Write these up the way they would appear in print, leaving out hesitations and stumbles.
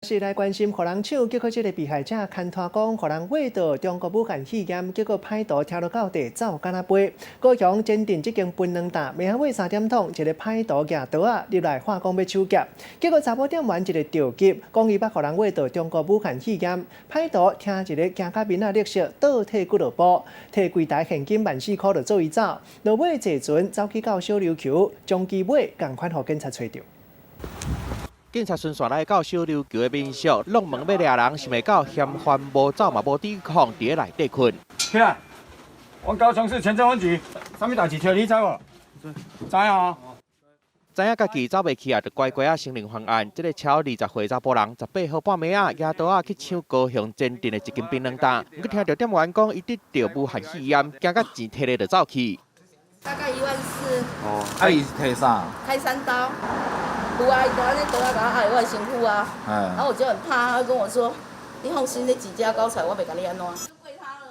是來關心予人搶，結果這个被害者牽拖講，予人挖著中國武漢肺炎，結果歹徒聽落到地走敢若飛。高雄前鎮這間檳榔擔，暝仔尾3點通，一个歹徒舉刀仔入來喊講欲搶劫，結果查某店員一个著急，講伊捌予人挖著中國武漢肺炎，歹徒聽一个驚甲面仔綠色，倒退幾落步，提櫃台現金1.4萬塊就做伊走，落尾坐船走去到小琉球，將機尾仝款予警察揣著。警察巡線來到小琉球的民宿，弄門欲掠人，想袂到嫌犯無走嘛無抵抗，佇咧內底睏。起來，我高雄市前鎮分局，啥物代誌揣你知無？知啊。知影家己走袂去啊，就乖乖仔承認犯案。這个超20歲查埔人，18號半暝仔，舉刀仔去搶高雄前鎮的一間檳榔擔。毋過聽著店員講，伊得著武漢肺炎，驚甲錢提咧就走去。大概1.4萬。哦，啊伊是提啥？開山刀。有啊，伊就按呢刀仔共我壓我的身軀啊，然後我就很怕，他跟我說：你放心，你錢只交出來，我袂共你按怎。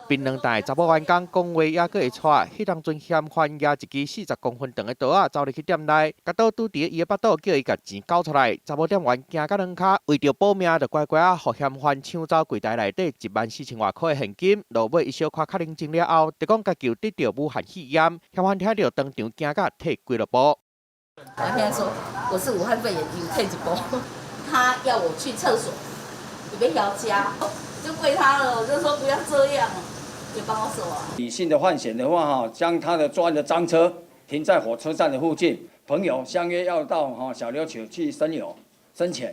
檳榔擔的查某員工講話猶閣會喘，彼當陣嫌犯舉一支40公分長的刀仔走入去店內，共刀拄佇伊的腹肚，叫伊共錢交出來。查某店員驚甲軟跤，為著保命，就乖乖仔予嫌犯搶走櫃台內底1.4萬外塊的現金。落尾伊小可較冷靜了後，就講家己有得著武漢肺炎，嫌犯聽著當場驚甲退幾落步。他現在說我是武漢肺炎，有退一步。他要我去廁所，準備要加，就跪他了。我就說不要這樣，就幫我手啊。理性的犯嫌的話，哈，將他的作案的贓車停在火車站的附近，朋友相約要到哈小琉球去深遊深潛。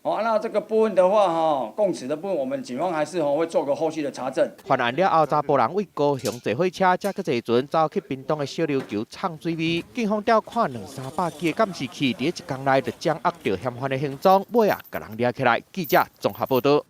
哦，那這個部分的話，哈，供詞的部分，我們警方還是會做個後續的查證。犯案了後，查埔人為高雄坐火車，才閣坐船走去屏東的小琉球藏水味。警方調看兩三百支的監視器，佇一工內就掌握著嫌犯的行蹤，尾仔共人掠起來。記者綜合報導。